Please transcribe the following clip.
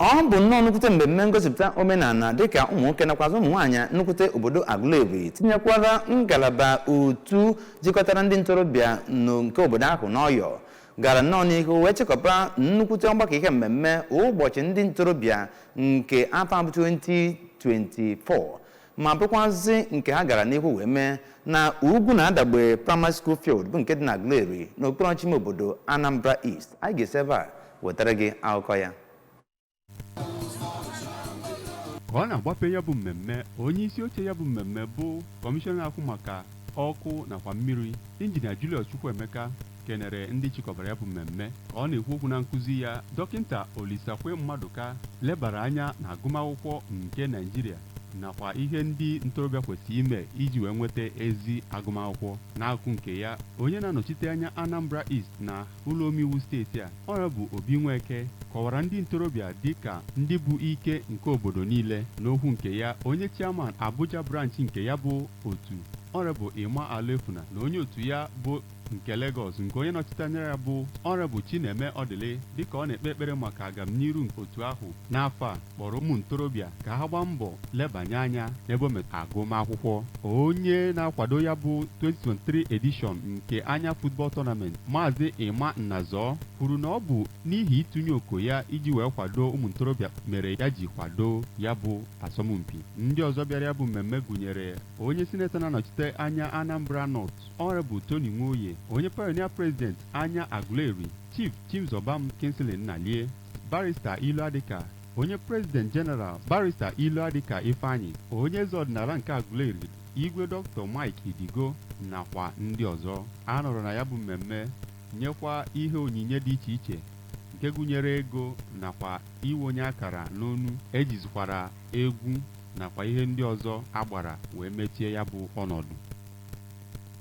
Ọ bụ nnọọ nnukwute mmemme ngosipụta omenala dịka ụmụ nwoke nakwazị ụmụ nwaanyị nnukwute obodo Aguleri tinyekwara ngalaba otu jikọtara ndị ntorobịa nke obodo ahụ n'Ọyọ gara nnọọ n'ihu wee chịkọba nnukwute ọgbakọ ihe mmemme ụbọchị ndị ntorobịa nke afọ a bụ 2024, ma bụrụkwazị nke ha gara n'ihu wee mee na Ugwu na Adagbe Primary School Field bụ nke dị na Aguleri n'okpuru ọchịchị ime obodo Anambra East. Anyị ga-esi ebe a wetara gị akụkọ ya. Ka ọ na-agbape ya bụ mmemme, onye isi oche ya bụ mmemme bụ kọmishọna na-ahụ maka ọkụ nakwa mmiri, Injinia Julius Chukwuemeka, kenere ndị chịkọbara ya bụ mmemme. Ka ọ na-ekwu okwu na nkụzi ya, Dọkịnta Olisakwe Mmadụka lebara anya na agụmakwụkwọ nke Naịjirịa nakwa ihe ndị ntorobịa kwesịrị ime iji wee nweta ezi agụmakwụkwọ. N'akụkụ nke ya, onye na-anọchite anya Anambra East na ụlọ omeiwu steeti a, Honorable Obi Nweke, kọwara ndị ntorobịa dịka ndị bụ ike nke obodo niile. N'okwu nke ya, onye chairman Abuja branch nke ya bụ otu, Honorable Emma Alefuna, na onye otu ya bụ nke Lagos nke onye nọchite anya ya bụ Honorable Chineme Odili, dịka ọ na-ekpe ekpere maka agamniru nke otu ahụ n'afọ a, kpọrọ ụmụ ntorobịa ka ha gbaa mbọ lebanye anya n'ebe o metụtara agụmakwụkwọ. Onye na-akwado ya bụ 2023 edition nke Anya Football Tournament, Maazị Emma Nnazọ, kwuru na ọ bụ n'ihi ịtụnye oko ya iji wee kwado ụmụ ntorobịa mere ya ji kwado ya bụ asọmpi. Ndị ọzọ bịara ya bụ mmemme gụnyere onye sinetọ na-anọchite anya Anambra North, Honorable Tony Nwoye, onye pioneer president Anya Aguleri, Chief Chimzobam Kingsley Nnalie, Barrister Ilu Adika, onye president general, Barrister Ilu Adika Ifeanyi, onye eze ọdịnala nke Aguleri, Igwe Dr. Mike Idigo, nakwa ndị ọzọ. A nọrọ na ya bụ mmemme nyekwa ihe onyinye dị iche iche nke gụnyere ego nakwa iwe onye akara n'onu. Ejizikwara egwu nakwa ihe ndị ọzọ agbara wee mechie ya bụ ọnọdụ.